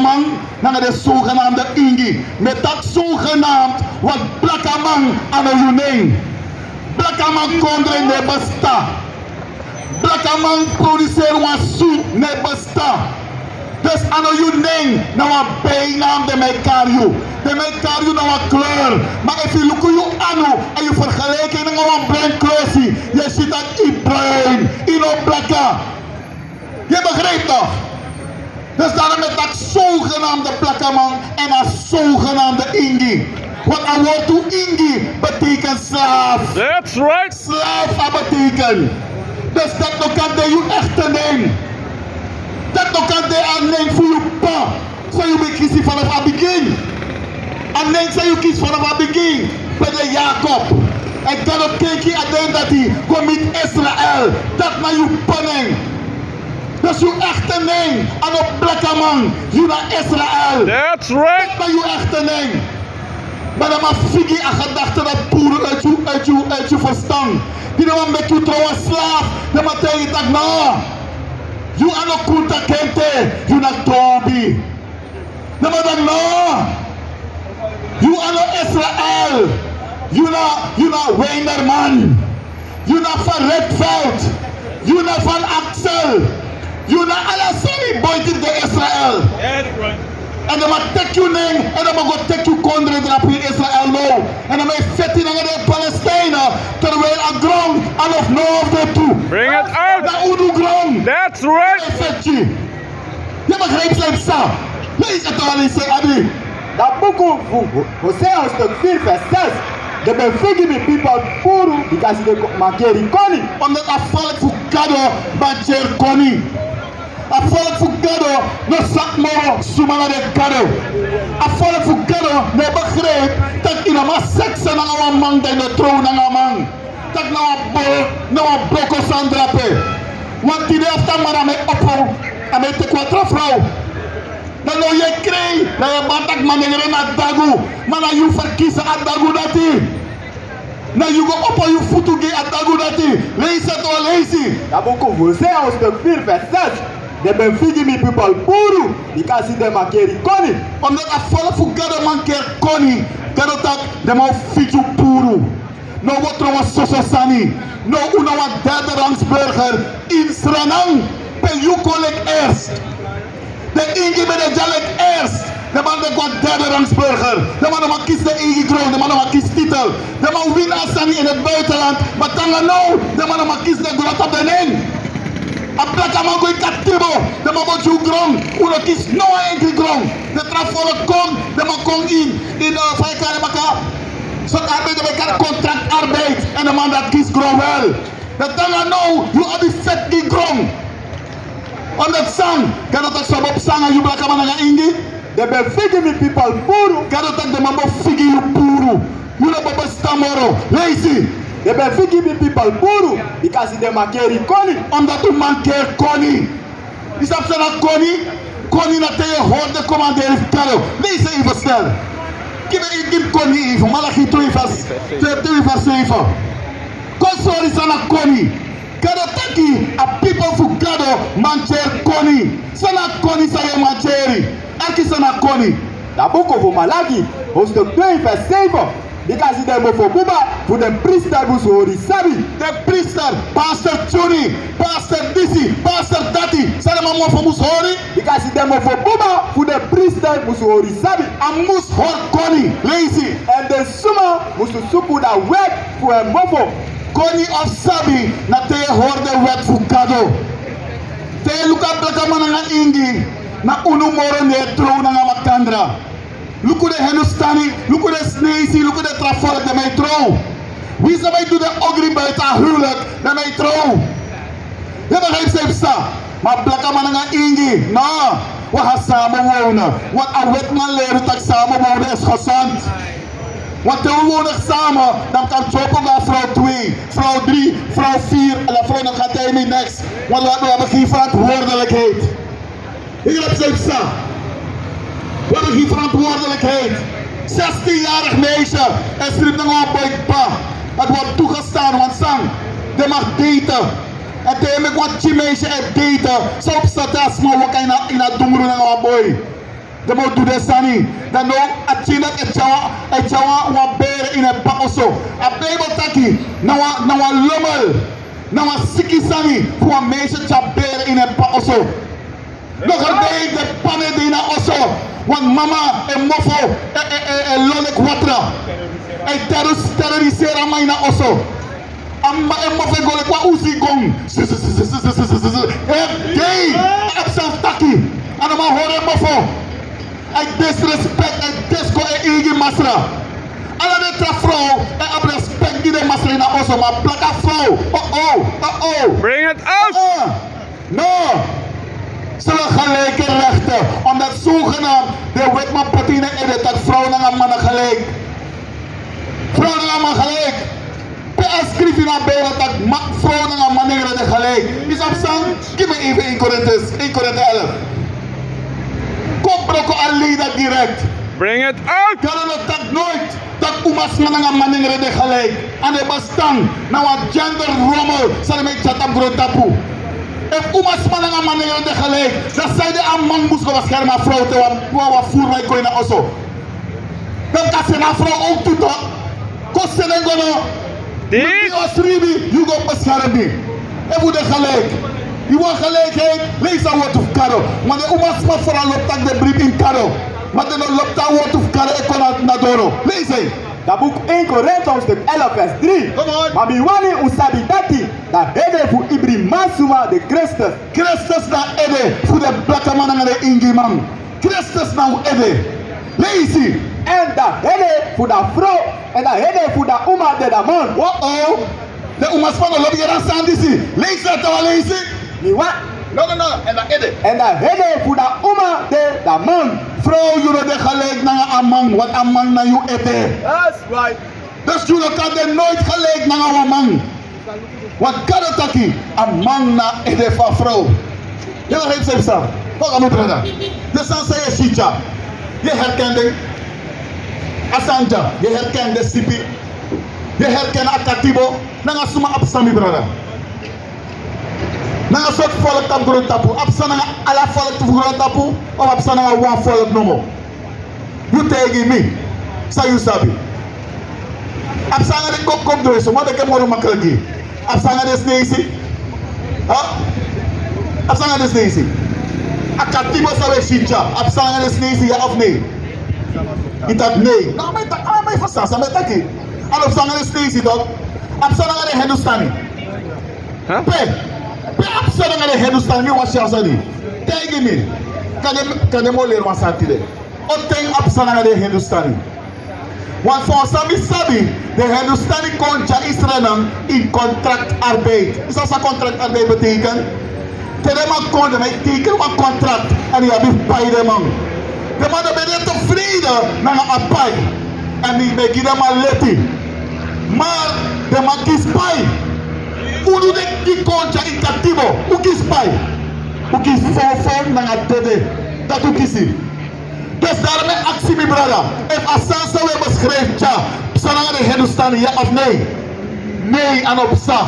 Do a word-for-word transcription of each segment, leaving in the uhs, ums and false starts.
man nanga den zogenaamde ingi. Mi e taki zogenaamd, want blakaman a no yu nen. Blakaman kondre no e bestaan. Blakaman produseri wan su no e bestaan. Dus a no yu nen, na wan bijnaam den man e kari yu. Den man e kari yu na wan kleur. Ma efu yu luku yu anu èn yu vergelijken nanga wan bruin kleursi, yu e si taki yu bruin, yu no blaka. Yu e begrijp toch? Dus daarom e taki zogenaamde blakaman en a zogenaamde ingi. Want a wortu ingi betekent slaaf. That's right. Slaaf a betekent. Dus dat no kan de yu echte nen. Dat no kan de a nen fu yu p'pa. San yu ben kisi vanaf a begin. A nen san yu kisi vanaf a begin. Pe de Jakob. Èn Gado kenki a dei dati go miti Israel. Dat na yu p'pa nen. Dus yu echte nen, a no blakaman, yu na Israel. That's right. Dat na yu echte nen. Ma den man figi a gedachte dati puru uit yu, uit yu, uit yu verstan. Di den man meki yu tron wan slaaf, den man taigi yu taki no. Yu a no Kunta Kinte, yu na Tobi. Den man taki no. Yu a no Israel. Yu na, yu na Weinderman. Yu na Van Rietveld, yu na Van Axel, yu na ala sani boiti den Israel. Èn den man teki yu nen, èn den man go teki yu kondre drape Israel now. Èn den man e feti nanga den Palestijnen, terwijl a gron a no fu no fu den tu. Bring it out. Na unu gron. That's right. Den man e feti. Yu e begrijp san yu psa? Leisi ete wan leisi san yu abi. Dan buku fu Ho-, Hosea hoofdstuk vier vers zes. Den ben figi mi pipel puru, bika den ko-, mankeri koni. Omdat a volk fu Gado mankeri koni. A volk fu Gado no sabi moro suma na den Gado. A volk fu Gado no e begrijp taki yu no man seks nanga wan man, dan yu no trow nanga a man. Taki na wan bo-, na wan boko sani drape. Want tide after man a man e opo, a man e teki wan tra frow. Dan now yu e krei, dan yu e bari taki manengre na dagu, ma na yu verkisi a dagu dati. Na yu go opo yu futu gi a dagu dati. Leisi ete wan leisi. Dan buku fu Hosea hoofdstuk vier vers zes. Den ben figi mi pipel puru, bika den mankeri koni. Omdat a volk fu Gado mankeri koni, Gado taki den man o figi yu puru. No, wi o tron wan soso sani. No, un na wan derde rangs burger in Sranan, pe yu kon leki eerst. Den ingi ben de dya leki eerst. Den man ben kon derde rangs burger. Den man no man kisi den ingi gron, den man no man kisi titel. Den man wini a sani in het buitenland, ma te nanga now den man no man kisi den gron tapu den nen. A blakaman go ini katibo, den man go gi un gron, un no kisi no wan enkri gron. Den tra volk kon, den man kon ini, ini, eh, fa yu e kari en baka, sortu arbeid, den man e kari contractarbeid, èn den man dati kisi gron wel. Dan te nanga now yu abi feti gi gron. Omdat san, Gado taki san bo psa nanga yu blakaman nanga ingi. Den ben figi mi pipel puru. Gado taki den man bo figi yu puru. Yu no bo bestan moro. Leisi. Den ben figi mi pipel puru, bika den mankeri koni. Omdat un mankeri koni. Yu sabi san na koni? Koni na te yu e hori den komanderi fu Gado. Leisi even snel. Gi mi, gi mi koni even. Malachi twee vers, twee vers zeven. Kon sori san na koni. Gado taki a pipel fu Gado mankeri koni. San na koni san yu e mankeri? Arki san na koni. Dan buku fu Malachi, hoofdstuk twee vers zeven. Bika den mofo buba fu den priester musu hori sabi. Den priester, pastor Tjuni, pastor disi, pastor dati, san den man mofo musu hori? Bika den mofo buba fu den priester musu hori sabi. A mus hori koni. Leisi. Èn den suma musu suku a wet fu en mofo. Koni of sabi na te yu e hori den wet fu Gado. Te yu e luku a blakaman nanga ingi, na unu moro no e trow nanga makandra. Luku den Hindustani, luku den Sneisi, luku den tra volk, den man e trow. Wi san man e du den ogri buiten a huwelijk, den man e trow. Yu e begrijp san yu psa? Ma blakaman nanga ingi, no, wi e samenwonen. Want a wet man leri taki samenwonen is gezond. Want te wi wonen samen, dan kan tyopo go na vrouw twee, vrouw drie, vrouw vier, en a vrouw no kan taigi mi niks. Want wi, wi hebben geen verantwoordelijkheid. Yu e begrijp san yu psa? Wi hebben geen verantwoordelijkheid. Zestienjarig meisje, e srefi nanga wan boi kaba. Het wordt toegestaan, want san, den mag daten. Èn te yu meki wan pikin meisje e date, san o psa te a sma waka ini a, ini a dungru nanga wan boi? Den bo du den sani. Dan now a pikin dati e tyari wan, e tyari wan, wan bere ini en p'pa oso. A Bijbel taki na wan, na wan lomel, na wan siki sani fu wan meisje tyari bere ini en p'pa oso. Nownow den p'pa no e de ini a oso. Wan mama e mofo, e, e, e, e lon leki watra. E terroris-, terroriseri a man ini a oso. A mama e mofo e go leki wan uzi kon. Every day a abi san taki. A no man hori en mofo. A e disrespect, a e disko en eigi masra. Ala den tra frow e abi respect gi den masra ini a oso, ma blaka frow, oh, oh, oh, oh. Bring it out. Ah, no. Ze wil gelijke rechten, omdat zogenaamd de wetman poti ini en ede taki frow nanga man na gelijk. Frow nanga man gelijk. Pe a skrifi ini a Bijbel taki ma-, frow nanga man nengre de gelijk? Yu sabi san? Gi mi even één Korintus, één Korinte elf. Kon broko a lei dati direct. Bring it out. Gado no taki nooit taki umasma nanga man nengre de gelijk. A no e bestaan. Na wan gender rommel san den meki dyaso na grontapu. Efu umasma nanga man nengre de gelijk, dan sanede a man mus go beskermi a frow te wan, wan, wan voerwijk kon ini a oso? Dan kan seni a frow ook tu toch. Kon seni en go no. Di? Mi o sribi, yu go beschermi. Efu de gelijk. Yu wani gelijkheid, leisi a wortu fu Gado. Ma den umasma vooral lobi taki den bribi ini Gado. Ma den no lobi taki a wortu fu Gado e kon na, na doro. Leisi. Da buku één Korintus elf vers drie. Come on. Ma mi wani un sabi dati, da ede fu ibri mansma de Kristus. Kristus na ede fu den blakaman nanga den ingiman. Kristus na un ede. Leisi. Èn da ede fu da frow, èn da ede fu da uma de da man. Oh, oh. Den umasma no lobi yere a sani disi. Leisi, a trawan leisi. Mi wani. No, no, no. Èn da ede. Èn da ede fu da uma de da man. Frow, yu no de gelijk nanga a man, want a man na yu ede. That's right. Dus yu no kan de nooit gelijk nanga wan man. Want Gado taki a man na ede fu a frow. Yu no heet san yu sabi. Oké, mi brada. Den sani san yu e si dya, yu e herken den. A sani dya, yu e herken den sipi. Yu e herken a katibo. Nanga suma a psa, mi brada? Nanga sortu folk tapu grontapu? A psa nanga ala folk tapu grontapu, of a psa nanga wan folk nomo? Yu taigi mi san yu sabi. A psa nanga den kopkop, dus wan dati e moro makkelijk gi. A psa nanga den Sneisi? Ha? A psa nanga den Sneisi? A katibo san wi e si dya, a psa nanga den Sneisi, ya of nee? Yu taki nee. No, mi e taki, a mi e ferstan san mi e taki. A no psa nanga den Sneisi toch. A psa nanga den Hindustani. Huh? Pe, pe a psa nanga den Hindustani, mi wani si a sani. Taigi mi. Kande, kande mi o leri wan sani tide. On ten a psa nanga den Hindustani? Want for san mi sabi, den Hindustani kon dya Israel nan in contractarbeid. Yu sabi san contractarbeid betekent? Te den man kon, den man e teken wan contract, èn yu abi fu pai den man. Den man no ben de tevreden nanga a pai, èn mi ben gi den man leti. Maar den man kisi pai. Unu di kon dya ini katibo, un kisi pai. Un kisi fowfow nanga dede. Dati un kisi. Dus daarom mi e aksi, mi brada, efu a sani san wi e beschrijf dya psa nanga den Hindustani, ya of nee? Nee, a no psa.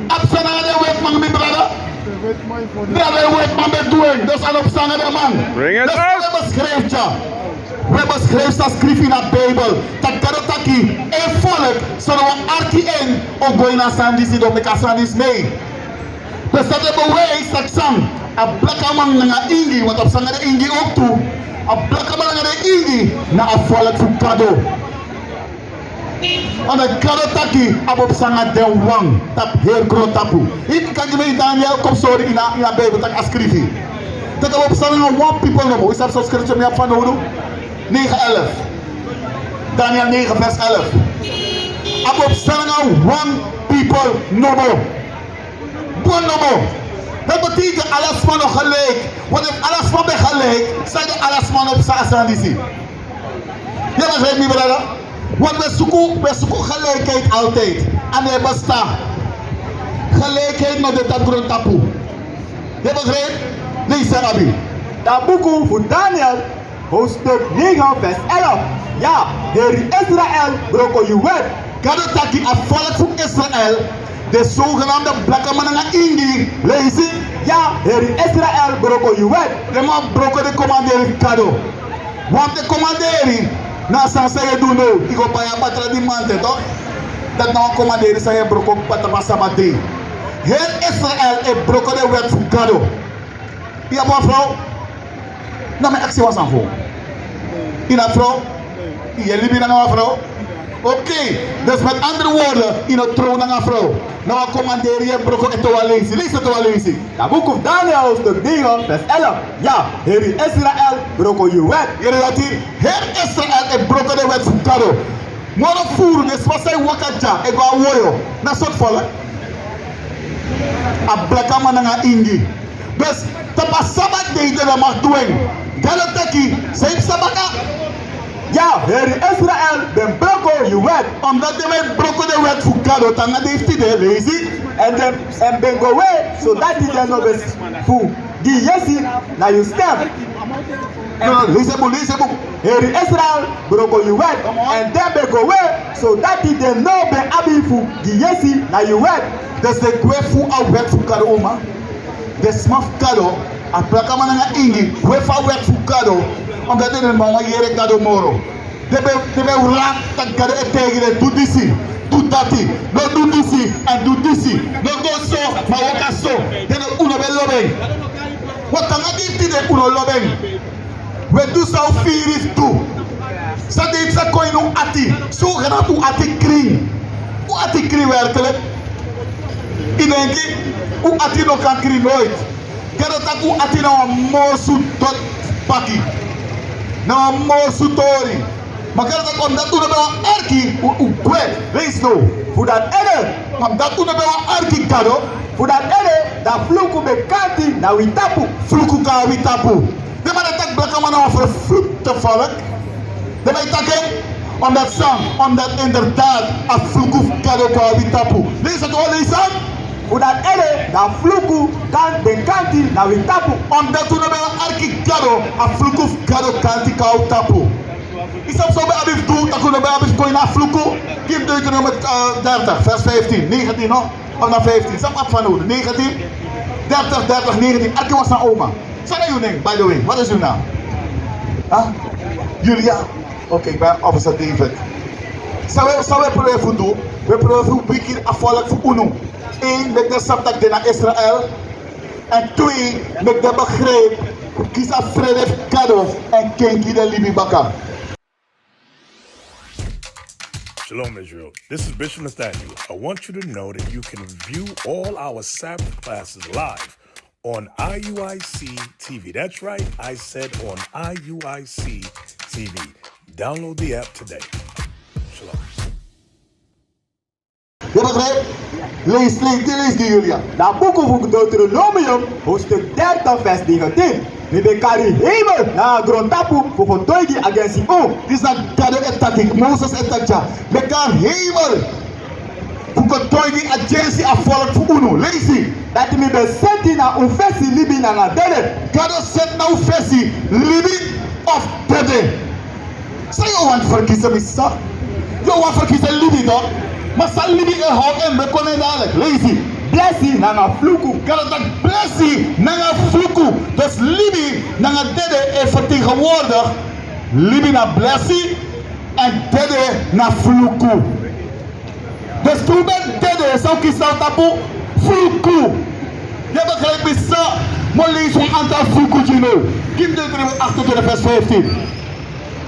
A psa nanga den wetiman, mi brada. Den wetiman ben du en, dus a no psa nanga den man. Bring it up. Dus wi e beschrijf dya, wi e beschrijf san skrifi ini a Bijbel. Taki Gado taki en folk san no wani arki en o go ini a sani disi, dan meki a sani disi. Nee. Dus dati e bewijs taki san, a blakaman nanga ingi, want a psa nanga den ingi ook tu. A blakaman nanga den ingi na a folk fu Gado. Omdat Gado taki a bo psa nanga den wan tapu heri grontapu. Yu kan gi mi Daniel, kon sori ini a, ini a Bijbel, taki a skrifi. Taki a bo psa nanga wan people nomo. Yu sabi sortu scripture mi abi fanowdu? Negen elf. Daniel negen vers elf. A bo psa nanga wan people nomo. Wan nomo. Dati betekent ala sma no gelijk. Want efu ala sma ben gelijk, sanede ala sma no psa a sani disi? Yu e begrijp, mi brada? Want wi e suku, wi e suku gelijkheid altijd. A no e bestaan. Gelijkheid no de tapu grontapu. Yu e begrijp? Leisi san yu abi. Da buku fu Daniel, hoofdstuk negen, vers elf. Ya, Heri Israel, broko yu wet. Gado taki a folk fu Israel, Den zogenaamde blakaman nanga ingi, leisi. Ya, heri Israel broko yu wet. Den man broko den komanderi fu Gado. Want den komanderi, na san san yu e du now, yu go bai a batra di manten, toch? Dati na wan komanderi san yu e broko batra fu a sabat dei. Heri Israel e broko den wet fu Gado. Yu abi wan frow? Na mi e aksi wan sani fu yu. Yu no abi frow? Yu e libi nanga wan frow? Oké. Dus met andere woorden, yu no trow nanga frow. Na wan komanderi yu e broko ete wan leisi. Leisi ete wan leisi. Na buku fu Daniel hoofdstuk negen vers elf. Ya, heri Israel broko yu wet. Yere dati, heri Israel e broko den wet fu Gado. Moro furu, den sma san e waka dya e go na woyo, na sortu folku? A blakaman nanga ingi. Dus tapu a sabat dei den no mag du en. Gado taki, san yu psa baka? Ya, heri Israel ben broko yu wet. Omdat den ben broko den wet fu Gado, te nanga dei fu tide, leisi. Èn den, èn ben go we, sodati den no ben fu gi yesi na yu stem. No, no, leisi bun, leisi bun. Heri Israel broko yu wet. Èn den ben go we, sodati den no ben abi fu gi yesi na yu wet. Dus den gwe fu a wet fu Gado, uma. Den sma fu Gado, a blakaman nanga ingi, gwe fu a wet fu Gado. Omdat den no wani yere Gado moro. Den ben, den ben wranga taki Gado e taigi den: du disi, du dati, no du disi, èn du disi, no go so, ma waka so. Den no, un no ben lobi en. Wan tanga di tide un no lobi en. Un e du san un firi fu du. San dei san kon ini un ati, so un kan abi un ati krin. Un ati krin werkelijk? Yu denki un ati no kan krin noiti? Gado taki un ati na wan morsu doti baki. Na wan morsu tori. Ma Gado taki, omdat un no ben wani arki, un, un gwe. Leisi now. Fu dati ede, omdat un no ben wani arki Gado, fu dati ede, dan fluku ben kanti na wi tapu. Fluku kon na wi tapu. Den man e taki blakaman na wan vervloekte volk. Den man e taki en, omdat san, omdat inderdaad a fluku fu Gado kon na wi tapu. Leisi dati wan, leisi san. Fu dati ede, dan fluku kan, ben kanti na wi tapu. Omdat un no ben wani arki Gado, a fluku fu Gado kanti kon na un tapu. Yu sabi san un ben abi fu du, taki un no ben abi fu kon ini a fluku? Gi mi Deuteronomium, eh, dertig, vers vijftien, negentien, no? Of na vijftien, san un abi fanowdu? Negentien? Dertig, dertig, negentien. Arki wan sani, oma. San na yu nen, by the way? Wat is uw naam? Huh? Julia? Oké, ik ben officer David. San un, san un e probeer fu du? Un e probeer fu wiki a volk fu unu. Een, meki den sabi taki den na Israel. Èn twee, meki den begrijp, kisi a vrede fu Gado èn kenki den libi baka. Shalom, Israel. This is Bishop Nathaniel. I want you to know that you can view all our Sabbath classes live on I U I C T V. That's right, I said on I U I C T V. Download the app today. Shalom. Yu e begrijp? Leisi, leisi, leisi gi Julia. Na buku fu Deuteronomium, hoofdstuk dertig, vers negentien. Mi ben kari hemel na grontapu fu kotoigi agensi un. Disi na Gado e taki, Moses e taki dya. Mi ben kari hemel fu kotoigi agensi a volk fu unu. Leisi. Dati mi ben seti na un fesi libi nanga dede. Gado seti na un fesi libi of dede. San yu o wani ferkisi, mi sisa? Yu o wani ferkisi libi, toch? Ma san libi e how en, mi e kon na en dadelijk. Leisi. Blesi nanga fluku. Gado taki blesi nanga fluku. Dus libi nanga dede e vertegenwoordig. Libi na blesi èn dede na fluku. Dus te un ben dede, san un kisi na tapu? Fluku. Yu e begrijp, mi sisa? Mi o leisi wan aantal fluku gi yu now. Gi mi Deuteronomium achtentwintig vers vijftien.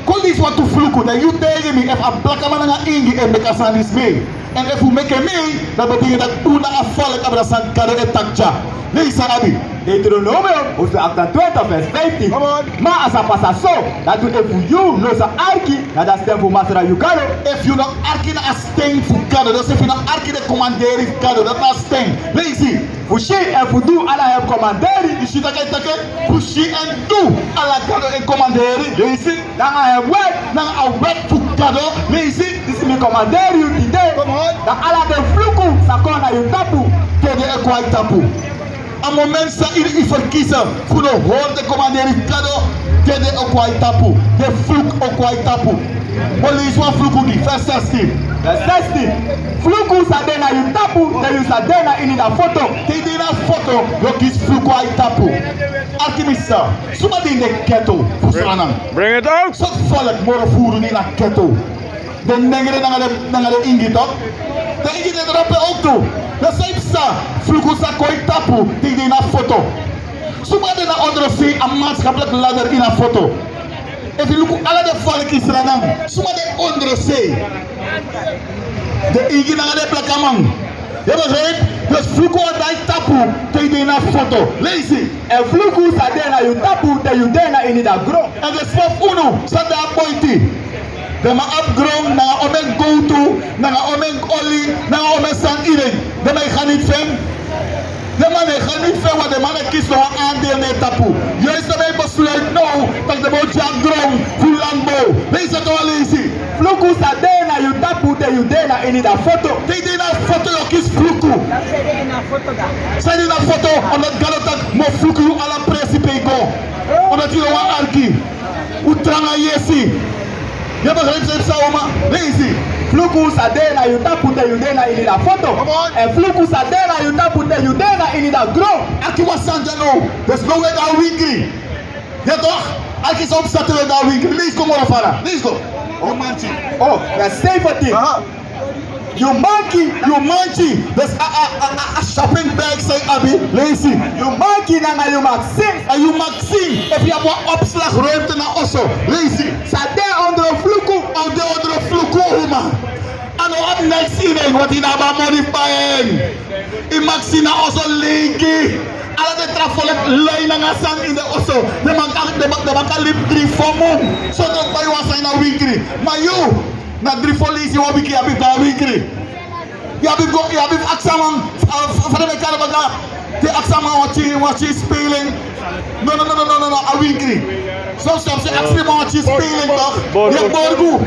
Kon leisi wantu fluku, dan yu taigi mi efu a blakaman nanga ingi e meki a sani disi mee. Èn efu un meki en mee, dan betekent dati un na a volk, abra, san Gado e taki dya. Leisi san a abi. Deuteronomium, hoofdstuk achtentwintig, vers vijftien. Come on. Ma a sa pasa so, dati efu yu no sa arki na a stem fu Masra yu Gado. Efu yu no arki na a stem fu Gado, dus efu yu no arki den komanderi fu Gado, dati na a stem. Leisi. Fu si èn fu du ala en komanderi. Yu si taki a e taki, fu si èn du ala Gado en komanderi. Leisi. Nanga en wet, nanga a wet fu Gado. Leisi, disi mi komanderi yu tide. Come on. Dan ala den fluku sa kon na yu tapu, dede e kon na yu tapu. A moment san yu, yu ferkisi fu no hori den komanderi fu Gado, dede o kon na yu tapu. Den fluku o kon na yu tapu. Mo leisi wan fluku gi, vers zestien. Vers zestien. Fluku sa de na yu tapu, te yu sa de na ini a foto. Te yu de na foto, yu o kisi fluku na yu tapu. Arki mi sa, suma de ini a ghetto fu Sranan? Bring it out. Sortu folku moro furu de na ghetto? Den nengre nanga den, nanga den ingi tok. Den ingi de drape owktu. Dan san yu psa, fluku sa kon na yu tapu, te yu de na foto. Suma de na ondrosei, a maatschappelijk ladder ini a foto? Efu yu luku ala den folku ini Sranan, suma de ondrosei? Den ingi nanga den blakaman. Yu e begrijp? Dus fluku o de na yu tapu, te yu de na foto. Leisi. Èn fluku sa de na yu tapu, te yu de na ini a gron. Èn den sma fu unu san de na boiti, den man abi gron nanga omeni gowtu, nanga omeni oli, nanga omeni sani ini en. Den man e geniet fu en. Den man e geniet fu en, want den man e kisi no wan aandeel na en tapu. Juist den man e besluit now, taki den bo tyari gron fu landbouw. Leisi a tori, leisi. Fluku sa de na yu tapu, te yu de na ini a foto. Te yu de na foto, yu o kisi fluku. San de na foto, omdat Gado taki mi o fluku yu ala presi pe yu go. Omdat yu no wani arki. Un tranga yesi. Yu e begrijp san yu psa, oma? Leisi. Fluku sa de na yu tapu, te yu de na ini a foto. Èn fluku sa de na yu tapu, te yu de na ini a gron. Arki wan sani dya now. Dus now wi e go na winkri. Ya toch? Arki san yu psa, te wi e go na winkri. Leisi go moro fara. Leisi go. Yu manki. Oh, ya, zeventien. Aha. Yu manki, yu manki. Dus a, a, a, a, a shopping bag san yu abi. Leisi. Yu manki nanga yu magazine. A yu magazine. Efu yu abi wan opslagruimte na oso. Leisi. Sa de ondro fluku. O de ondro fluku, uma. A no abi neks ini en, want yu no abi a moni fu bai en. Yu magazine na oso leigi. Ala den tra folku lai nanga sani ini den oso. Den man kan, den man, den man kan libi dri, fo mun. So den bai wan sani na winkri. Ma yu, na dri fo leisi wan wiki yu abi fu go na winkri. Yu abi fu go, yu abi fu aksi a man, a, fa, fa den e kari en baka. Te aksi a man wan kin, wan kin speling. No, no, no, a winkri. So, so, so, aksi a man wan kin speling, toch? Borgu. Yu e borgu.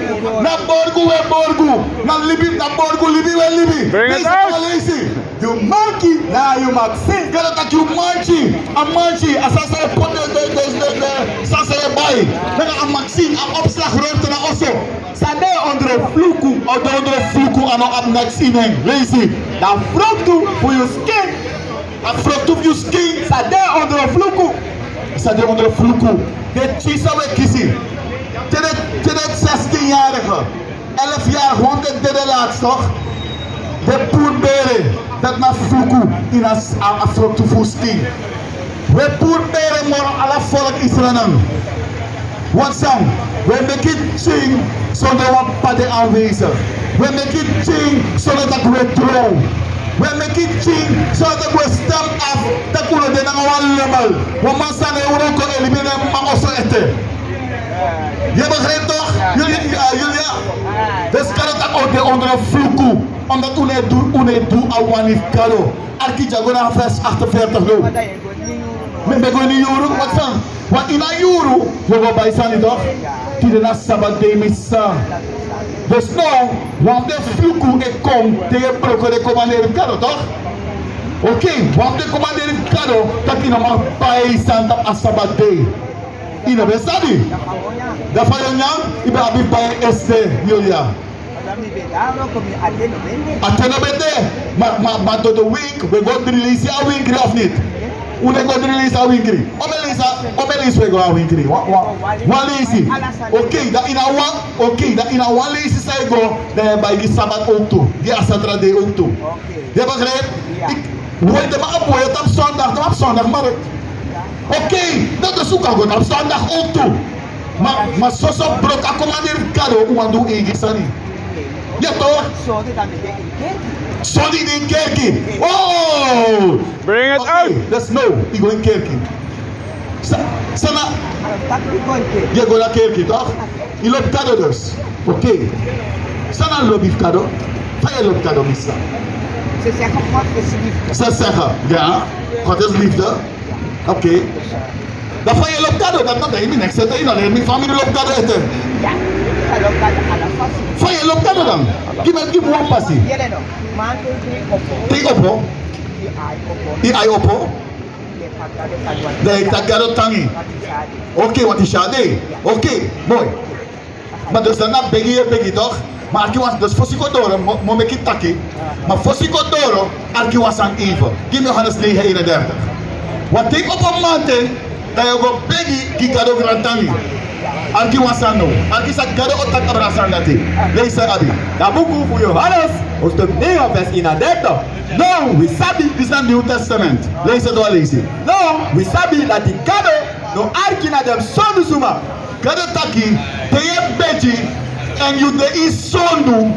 Na borgu wi e borgu. Na libi, na borgu libi wi e libi. Bring it out. Leisi, leisi. Yu manki nanga yu magazine. Gado taki yu manki, a manki, a san san yu e poti den, den, den, den, den, san san yu e bai. Nanga a magazine, a opslagruimte na oso. Sa de ondro fluku. O de ondro fluku, a no abi neks ini en. Leisi. A froktu fu yu skin. A froktu fu yu skin. Sa de ondro fluku. Sa de ondro fluku. Den pikin san wi e kisi. Te den, te den zestienjarige. Elfjarige, want den dede laatst toch. Den puru bere, dati na fluku ini a, a, a froktu fu skin. Wi e puru bere moro ala folku ini Sranan. Want san, wi e meki pikin sondro wan p'pa de aanwezig. Wi e meki pikin sondro taki wi e trow. Wi e meki pikin sondro taki wi e stem af taki un no de nanga wan lubel. Wan man sani e wroko e libi nanga en mama oso ete. Yu e begrijp toch? Julia, Julia. Dus Gado taki un de ondro fluku. Omdat un no e du, un no e du a wani fu Gado. Arki dya, go na vers achtenveertig now. Mi, mi e go ini yuru, want san? Want ini a yuru yu o go bai sani toch? Tide na Sabbat dei, mi sa. Dus now, wan fu den fluku e kon te yu e broko den komanderi fu Gado toch? Oké, wan fu den komanderi fu Gado taki yu no man bai sani tapu a Sabbat dei. Yu no ben sabi. Dan fa yu o nyan? Yu ben abi fu bai en eerste, Julia. A ten no ben de. Ma, ma, ma door de week wi e go dri leisi a winkri, of niet? Un e go dri leisi a winkri. Omeni leisi, omeni leisi wi e go a winkri? Wan, wan, wan leisi. Oké, dan ini a wan, oké, dan ini a wan leisi san yu e go, dan yu e bai gi Sabbat owktu. Gi a Saterdag owktu. Yu e begrijp? Yu, wi, den man abi, wi e tapu zondag, den man abi zondagmarkt. Oké, dan dus un kan go tapu zondag owktu. Ma, ma soso broko a komanderi fu Gado, un wani du un eigi sani. Ya toch? Sonde yu de ini kerki. Oh! Bring it out. Oké, dus now yu go ini kerki. Sa, san na, yu e go na kerki toch? Yu lobi Gado dus. Oké. San na lobi fu Gado? Fa yu e lobi Gado, mi sa? Ze zeggen God is liefde. Ze zeggen, ja. God is liefde. Oké. Dan fa yu e lobi Gado dan? No, dan yu mi neks ete, yu no leri mi fa mi lobi Gado ete. Ya, yu kan lobi Gado ala fasi. Fa yu e lobi Gado dan? Gi mi, gi mi wan pasi. Yere no. Man, te yu opo. Te yu opo. Yu ai opo. Yu ai opo. Dan yu e taki Gado tangi. Oké, want yu si a dei. Oké, moi. Ma dus dan na begi yu e begi toch? Ma arki wan, dus fosi go doro, mi o, mi o meki taki. Ma fosi go doro, arki wan sani even. Gi mi Johannes negen eenendertig. Want te yu opo manten, dan yu o go begi gi Gado grantangi. Arki wan sani now. Arki san Gado o taki abra a sani dati. Leisi san yu abi. Na buku fu Johannes, hoofdstuk negen, vers eenendertig. Now wi sabi. Disi na New Testament. Leisi san yu wani leisi. Now wi sabi dati Gado no arki na den sondu suma. Gado taki, te yu e begi èn yu de ini sondu,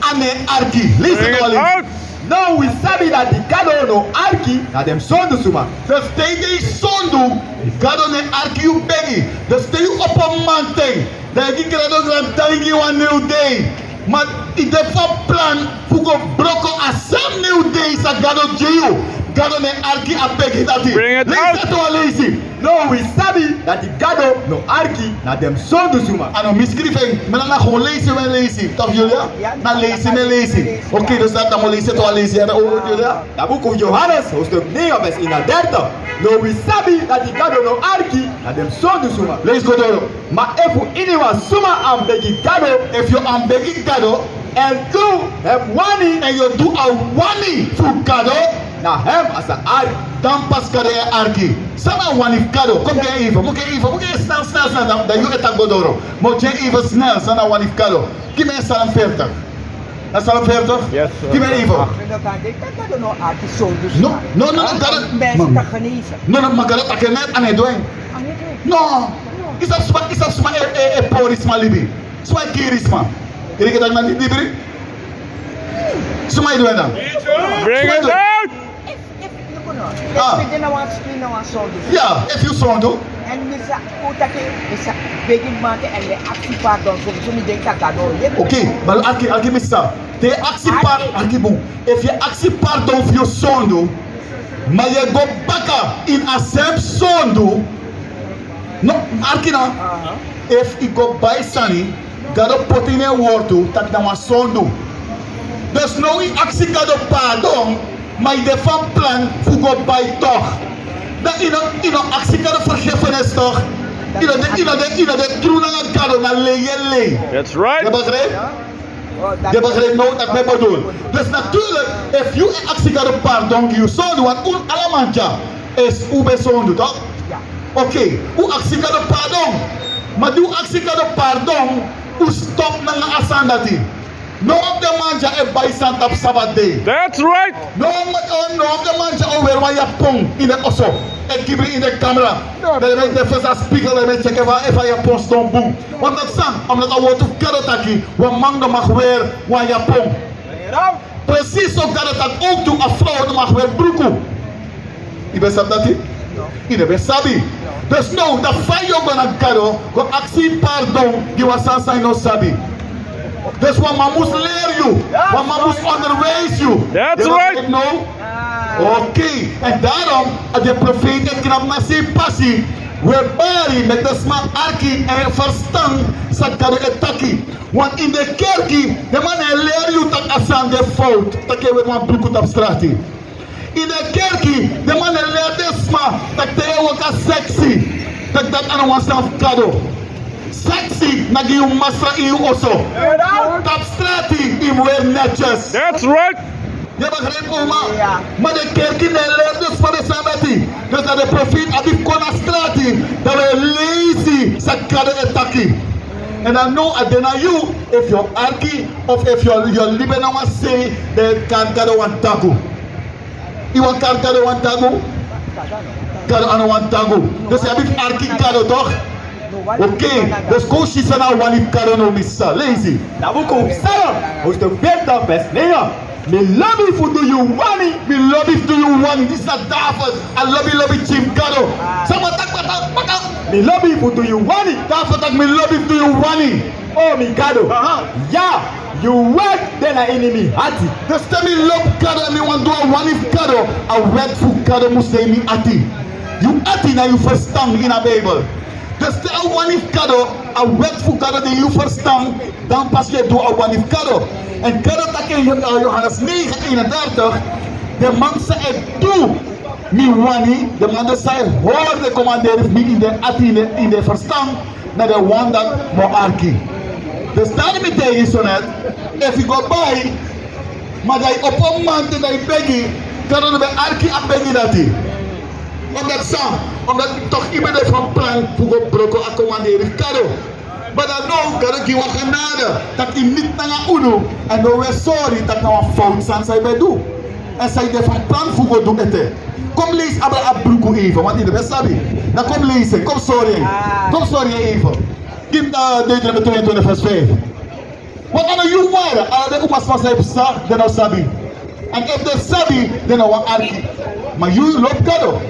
a no e arki. Leisi san yu wani leisi. Now wi sabi dati Gado no arki na den sondu suma. Dus te yu de ini sondu, Gado no e arki yu begi. Dus te yu opo manten, dan yu e gi Gado grantangi gi wan new day. Ma yu de fu a plan fu go broko a sani new day san Gado gi yu. Gado no e arki a begi dati. Bring it out. Leisi san yu wani leisi. Now wi sabi dati Gado no arki na den sondu suma. A no mi skrifi en. Mi na, na gewoon leisi mi e leisi. Toch Julia? Na leisi mi e leisi. Oké, dus dati na mi o leisi, san yu wani leisi, na o Julia. Na buku Johannes, hoofdstuk negen, vers eenendertig. Now wi sabi dati Gado no arki na den sondu suma. Leisi go doro. Ma efu iniwan suma e begi Gado, efu yu e begi Gado, èn du en wani, èn yu e du a wani fu Gado, na hem a sa arki. Dan pas Gado e arki. San na a wani fu Gado? Kon gi en even, meki en even, meki en snel, snel, snel, dan, dan yu e taki go doro. Meki en even snel, san na a wani fu Gado? Gi mi Psalm veertig. Na Psalm veertig? Yes, sir. Gi mi even. No, no, no, no, Gado. No, no, ma Gado taki en, a no e du en. No. Yu sabi suma, yu sabi suma e, e, e pori sma libi. Suma e kiri sma. Yu e taki na libri. Suma e du en dan. Bring it out. Efu, efu, luku no. Ah. Efu mi de na wan, mi na wan sondu. Ya, efu yu sondu. Èn mi sa, un taki, mi sa begi manten èn mi e aksi pardon fu, fu mi denki a Gado o yere. Oké, ma arki, arki mi sa. Te yu e aksi par-, arki bun. Efu yu e aksi pardon fu yu sondu, ma yu e go baka ini a sem sondu. No, arki na. Aha. Efu yu go bai sani, Gado poti ini en wortu taki na wan sondu. Dus now yu aksi Gado pardon, ma yu de fu a plan fu go bai toch. Dan yu no, yu no aksi Gado vergiffenis toch. Yu no de, yu no de, yu no de tru nanga Gado, na lei yu e lei. That's right. Yu e begrijp? Yu e begrijp now dati mi e bedoel. Dus natuurlijk, efu yu e aksi Gado pardon gi yu sondu, want un alaman dya, efu un ben sondu toch. Oké, un aksi Gado pardon. Ma di un aksi Gado pardon, un stop nanga a sani dati. No wan fu den man dya e bai sani tapu Sabbat day. That's right. No wan, no wan fu den man dya o weri wan yapon ini den oso, e kibri ini den kamra. Dan yu e de fesi a spiegel, dan yu e tyeki efu a yapon sidon bun. Omdat san, omdat a wortu fu Gado taki wan man no mag weri wan yapon. Precies so Gado taki ook tu, a frow no mag weri bruku. Yu ben sabi dati? Yu no ben sabi. Dus now, dan fa yu o go na Gado go aksi pardon gi wan sani san yu no sabi? Dus wan man mus leri yu, wan man mus onderwijs yu. That's right. No? Oké, en daarom, a den profeet e knapu na sei pasi, we bari meki den sma arki en ferstan san Gado e taki. Want ini den kerki, den man e leri yu taki a sani de fout, taki yu e weri wan bruku tapu strati. Ini den kerki, den man e leri den sma taki te yu e waka seksi, taki dati a no wan sani fu Gado. Seksi na gi yu masra ini yu oso. Tapu strati yu mus weri netjes. That's right. Yu e begrijp, oma? Ma den kerki no e leri den sma den sani dati. Dus dan den profeet abi fu kon na strati, dan wi e leisi san Gado e taki. En dan now a de na yu, efu yu o arki, of efu yu o, yu o libi na wan sei, dan yu e kari Gado wan tagu. Yu wani kari Gado wan tagu? Gado a no wan tagu. Dus yu abi fu arki Gado toch? Oké, dus kon un si san na a wani fu Gado now, mi sisa. Leisi. Na buku Psalm, hoofdstuk veertig, vers negen. Mi lobi fu du yu wani, mi lobi fu du yu wani. Disi na David, a lobi lobi tyari gi Gado. San a taki, a taki, a taki. Mi lobi fu du yu wani. David taki mi lobi fu du yu wani. O mi Gado. Aha. Ya, yu wet de na ini mi ati. Dus te mi lobi Gado, èn mi wani du a wani fu Gado, a wet fu Gado mus de ini mi ati. Yu ati na yu ferstan ini a Bijbel. Dus te a wani fu Gado, a wet fu Gado de ini yu ferstan, dan pas yu e du a wani fu Gado. Èn Gado taki ini Yo-, Johannes negen eenendertig, den man san e du mi wani, den man san e hori den komanderi fu mi ini den ati, ini den, ini den ferstan, na den wan dati mi o arki. Dus dan mi taigi yu so net, efu yu go bai, ma dan yu opo manten dan yu begi, Gado no ben arki a begi dati. Omdat san, omdat toch yu ben de van plan fu go broko a komanderi fu Gado. Ma dan now Gado gi wan genade, tak' yu miti nanga unu, èn now wi e sori tak' na wan fowtu sani san yu ben du. Èn san yu de van plan fu go du ete. Kon leisi abra a bruku even, want yu no ben sabi. Dan kon leisi en, kon sori en. Kon sori en even. Gi mi, eh, Deuteronomium tweeëntwintig vers vijf. Want a no yu wara, ala den umasma san e psa, den no sabi. Èn efu den sabi, den no wani arki. Ma yu lobi Gado.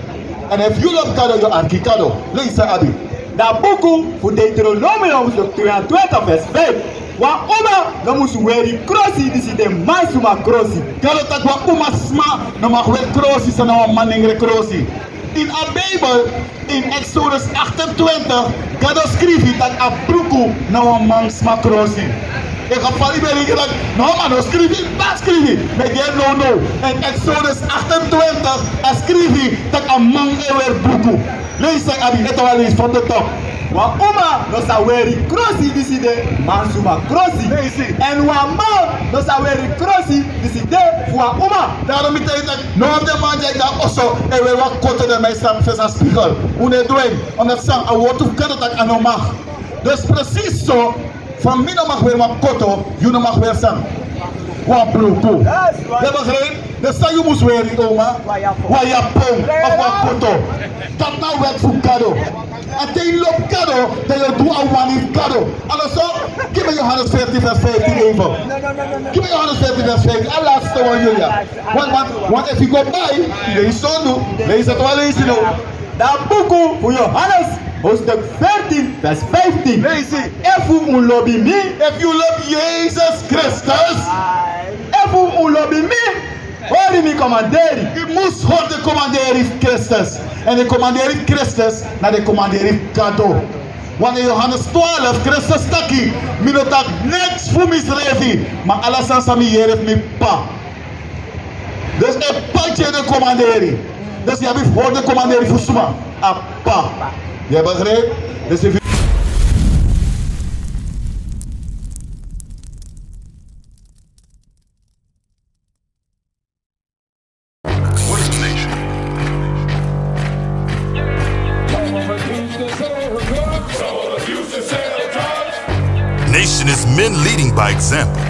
Èn efu yu lobi Gado, yu o arki Gado. Leisi san yu abi. Na a buku fu Deuteronomium tweeëntwintig vers vijf. Wan uma no musu weri krosi disi de mansma krosi. Gado taki wan umasma no mag weri krosi san na wan manengre krosi. Ini a Bijbel, ini Exodus achtentwintig, Gado skrifi tak' a bruku na wan mansma krosi. Efu a fali ben denki tak' no, ma no skrifi, ma skrifi. Ma gi en nownow. Ini Exodus achtentwintig, a skrifi tak' a man e weri bruku. Leisi san yu abi, ete wan leisi from the top. Wan uma no sa weri krosi disi de mansma krosi. Leisi. Èn wan man no sa weri krosi disi de fu wan uma. Daarom mi taigi tak' now den man di e go na oso e weri wan koto, den man e stampu fesi na spigel. Un no e du en, omdat san a wortu fu Gado taki a no mag. Dus precies so, fa mi no mag weri wan koto, yu no mag weri san? Wan bruku. Yu e begrijp? Dus san yu mus weri, oma? Wan yapon of wan koto. Dati na a wet fu Gado. A te yu lobi Gado, dan yu o du a wani fu Gado. Ala so, gi mi Johannes veertien vers vijftien even. Gi mi Johannes veertien vers vijftien. A laatste wan, Julia. Want, want, want efu yu go bai, yu leisi sondu, leisi dati wan leisi now. Na a buku fu Johannes, hoofdstuk veertien, vers vijftien. Leisi. Efu un lobi mi. Efu yu lobi Yesus Kristus. Efu un lobi mi, hori mi komanderi. Yu mus hori den komanderi fu Kristus. Èn den komanderi fu Kristus na den komanderi fu Gado. Want ini Johannes twaalf, Kristus taki, mi no taki niks fu misrefi, ma ala sani san mi yere fu mi P'pa. Dus a P'pa e gi den komanderi. Dus yu abi fu hori den komanderi fu suma? A P'pa. Yu e begrijp? Dus efu What is a nation? Nation is men leading by example.